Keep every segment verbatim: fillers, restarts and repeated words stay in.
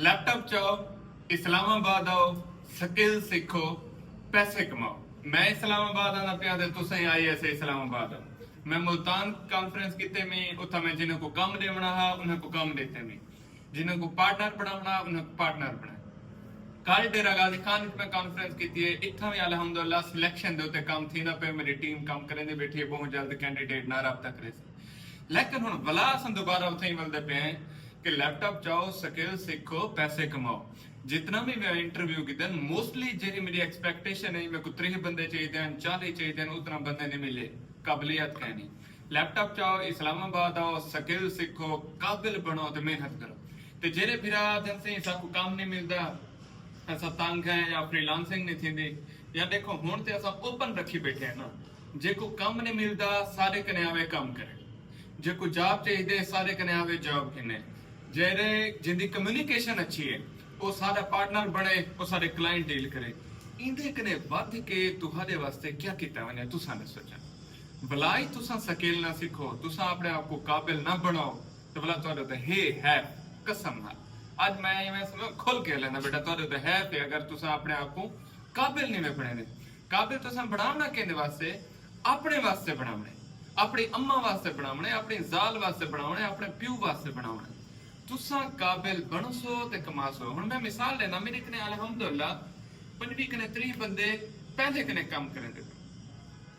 لیپ ٹاپ چاؤ، اسلام آباد آؤ، سکل سکھو، پیسے کماؤ۔ میں اسلام آباد آندا پیا تے تساں آئی ایس اے اسلام آباد آؤ۔ میں ملتان کانفرنس کیتے میں اتھاں میں جنہاں کو کم ݙیوݨا ہا انہاں کو کم ݙیتے میں، جنہاں کو پارٹنر بݨاوݨا انہاں کو پارٹنر بݨائے۔ کل ڈیرہ غازی خان وچ میں کانفرنس کیتی ہے، اتھاں وی الحمدللہ سلیکشن دے اتے کم تھیندا پئے، میری ٹیم کم کریندی ٻیٹھی ہے، ٻہوں جلد کینڈیڈیٹ نال رابطہ کریسی۔ لیکن ہݨ ولا اساں دوبارہ اتھاں ہی ولدے پئے ہیں کہ لیپ ٹاپ چاؤ، سکل سکھو، پیسے کماؤ۔ جتنا بھی میں انٹرویو کیتے ہیں، موسٹلی جیڑھی میری ایکسپیکٹیشن ہے، میرے کو تریہہ بندے چاہیے ہیں، چالیہہ چاہیے ہیں، اتنا بندے نہیں ملے، قابلیت کائنی۔ لیپ ٹاپ چاؤ، اسلام آباد آؤ، سکل سکھو، قابل بݨو تے محنت کرو۔ تے جیڑھے بھرا آہدن سئیں ساکوں کم نہیں ملدا، اساں تنگ ہیں یا فری لانسنگ نہیں تھیندی، یا ݙیکھو ہݨ تے اساں اوپن رکھی ٻیٹھے ہیں نا، جیکوں کم نہیں ملدا ساݙے کنے آوے کم کرے، جیکوں جاب چاہیدے ساݙے کنے آوے جاب گھنے، جیڑھے جیندی کمیونیکیشن اچھی ہے او ساݙا پارٹنر بݨے، او ساݙے کلائنٹ ڈیل کرے۔ ایندے کنے ودھ کے تہاݙے واسطے کیا کیتا ونڄے؟ تساں ݙسو چا۔ بھلا ہی تساں سکل نہ سکھو، تساں اپݨے آپ کو قابل نہ بݨاؤ، تے بھلا تہاݙے تے ہے، ہے قسم نال۔ اڄ میں ایویں سمجھو کھل کے لینا بیٹا، تہاݙے تے ہے تے اگر تساں اپݨے آپ کو قابل نہیں میں بݨیندے۔ قابل تساں بݨاوݨا کیندے واسطے؟ اپݨے واسطے بݨاوݨے، اپݨی اماں واسطے بݨاوݨے، اپݨی ذال واسطے بݨاوݨے، اپݨے پیو واسطے بݨاوݨے۔ تساں قابل بݨسو تے کماسو۔ ہݨ میں مثال ݙینا، میݙے کنے الحمدللہ پنجوی کنے تریہہ بندے پہلے کنے کم کریندے پئے۔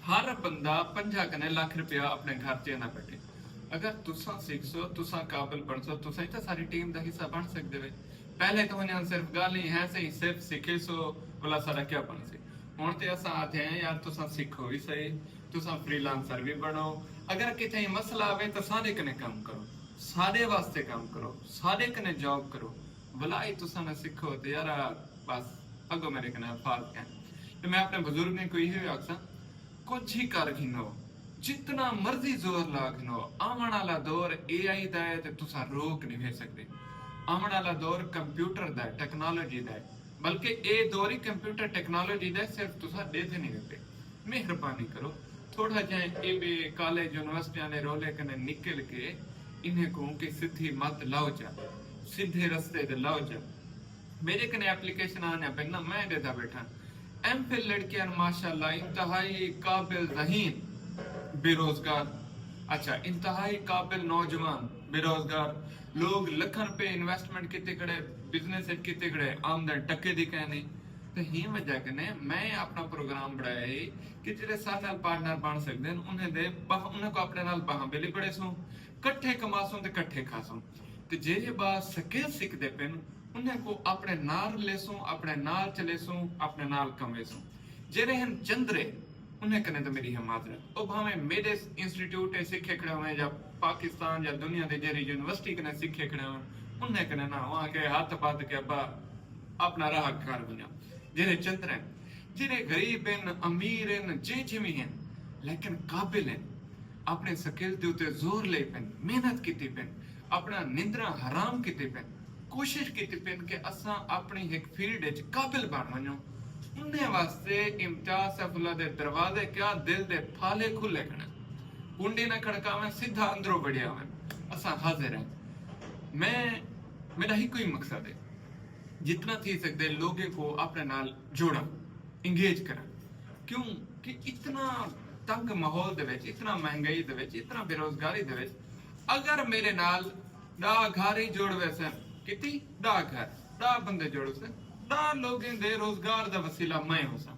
ہر بندہ پنجاہ کنے لکھ روپیہ اپݨے گھر چیندا ٻیٹھے۔ اگر تساں سکھسو، تساں قابل بݨسو، تساں ہی تاں ساری ٹیم دا حصہ بݨ سڳدے وے۔ پہلے تاں ونڄݨ صرف ڳالھیں ہیں سئیں، صرف سکھیسو، بھلا ساݙا کیا بݨسی؟ ہݨ تے اساں آہدے ہیں یار تساں سکھو وی سہی، تساں فری لانسر وی بݨو۔ اگر کتھائیں مسئلہ آوے تاں ساݙے کنے کم کرو، ساݙے واسطے کم کرو، ساݙے کنے جاب کرو۔ بھلا ہی تساں نہ سکھو تے یار بس اڳوں میݙے کنے الفاظ کائنی۔ تے میں اپݨے بزرگیں کوں ایہو آکھساں، کجھ ہی کر گھنو، جتنا مرضی زور لا گھنو، آوݨ آلا دور اے آئی دا ہے تے تساں روک نہیں ویہہ سڳدے۔ آوݨ آلا دور کمپیوٹر دا ہے، ٹیکنالوجی دا ہے، بلکہ اے دور ہی کمپیوٹر ٹیکنالوجی دا ہے، صرف تساں ݙیہدے نہیں ویندے۔ مہربانی کرو، تھوڑا جیہاں اے ٻئے کالج یونیورسٹیاں دے رولے کنے نکل کے انہیں کوں کہ سدھی مت لاؤ چا، سدھے رستے تے لاؤ چا۔ میݙے کنے اپلیکیشن آندیاں پئن نا، میں ݙیہدا ٻیٹھاں۔ ایم فل لڑکیاں ماشاءاللہ انتہائی قابل ذہین، بے روزگار، اچھا، انتہائی قابل نوجوان بے روزگار۔ لوگ لکھاں روپے انویسٹمنٹ کیتے کھڑے، بزنس وچ کیتے کھڑے، آمدن ٹکے دی کائنی۔ تے ہیں وجہ کنے میں اپݨا پروگرام بݨایا ہے کہ جیڑھے ساݙے نال پارٹنر بݨ سڳدے ہن، انہیں دے ٻاہ، انہیں کوں اپݨے نال ٻاہاں ٻیلی بݨیسوں، کٹھے کماسوں تے کٹھے کھاسوں۔ تے جیڑھے ٻاہر سکل سکھدے پئن، انہیں کوں اپݨے نال لیسوں، اپݨے نال چلیسوں، اپݨے نال کمویسوں۔ جیڑھے ہن چندرے، انہیں کنے تاں میݙی ہے معذرت۔ او بھاویں میݙے انسٹیٹیوٹ اچ سکھے کھڑے ہوویں یا پاکستان یا دنیا دے جیڑھی یونیورسٹی کنے سکھے کھڑے ہوویں، انہیں کنے نہ، اوہاں کے ہتھ ٻدھ کے ابا اپݨا راہ کر ونڄاں۔ جیڑھے چندرے ہن، جیڑھے غریب ہن، امیر ہن، جیں جیویں ہن، لیکن قابل ہن، اپݨے سکل دے اتے زور لئی پئن، محنت کیتی پئن، اپݨا نندراں حرام کیتی پئن، کوشش کیتی پئن کہ اساں اپݨی ہک فیلڈ اچ قابل بݨ ونڄوں۔ انہیں واسطے امتیاز سیف اللہ دے دروازے کیا دل دے پھالے کھلے کھڑن۔ کنڈی نہ کھڑکاویں، سدھا اندروں بڑی آویں۔ اساں حاضر ہیں۔ میں، میݙا ہکو ہی مقصد ہے، جتنا تھی سڳدے لوگیں کوں اپݨے نال جوڑاں، انگیج کراں۔ کیوں کہ اتنا تنگ ماحول دے وچ، اتنا مہنگائی دے وچ، اتنا بے روزگاری دے وچ اگر میݙے نال ݙاہ گھر ہی جوڑ ویسن، کیتی ݙاہ گھر، ݙاہ بندے جوڑ ویسن، ݙاہ لوگیں دے روزگار دا وسیلہ میں ہوساں۔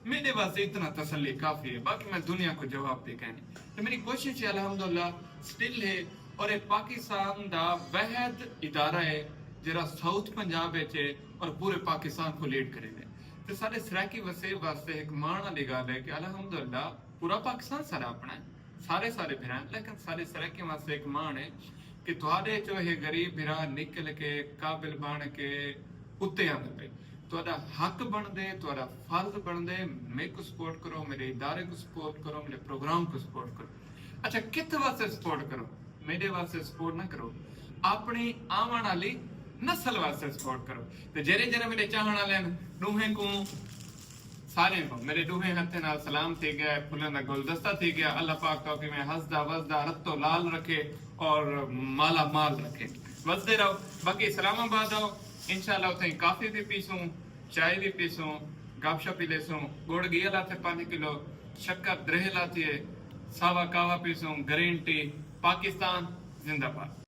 میݙے واسطے اتنا تسلی کافی ہے، باقی میں دنیا کوں جواب ݙے کائنی۔ تے میݙی کوشش ہے الحمدللہ سٹل ہے، اور اے پاکستان دا واحد ادارہ ہے جیڑھا ساؤتھ پنجاب وچ ہے اور پورے پاکستان کوں لیڈ کریندے۔ تے ساݙے سرائیکی وسیب واسطے ہک ماݨ والی ڳالھ ہے کہ الحمدللہ پورا پاکستان ساݙا اپݨا ہے، سارے سارے بھرا ہیں، لیکن ساݙے سرائیکیں واسطے ہک ماݨ ہے کہ تہاݙے چوں ہے غریب بھرا نکل کے قابل بݨ کے اتے آندے پئے۔ تہاݙا حق بݨدے، تہاݙا فرض بݨدے، میکوں سپورٹ کرو، میݙے ادارے کوں سپورٹ کرو، میݙے پروگرام کوں سپورٹ کرو۔ اچھا، کتھ واسطے سپورٹ کرو؟ میݙے واسطے سپورٹ نہ کرو، اپݨی آوݨ والی نسل واسطے سپورٹ کرو۔ تے جیڑھے جیڑھے میݙے چاہݨ والے ہن، ݙوہیں کوں، سارے کوں، میݙے ݙوہیں ہتھیں نال سلام تھی ڳیا ہے، پھلاں دا گلدستہ تھی ڳیا۔ اللہ پاک تہاکوں ایویں ہسدا وسدا رتو لال رکھے اور مالا مال رکھے۔ وسدے رہو۔ باقی اسلام آباد آؤ، انشاءاللہ اتھیں کافی وی پیسوں، چائے وی پیسوں، گپ شپ وی لیسوں، گڑ گیل آتھے پنج کلو، شکر دریہہ لاتی ہے، ساوا قہوہ پیسوں، گرین ٹی۔ پاکستان زندہ باد۔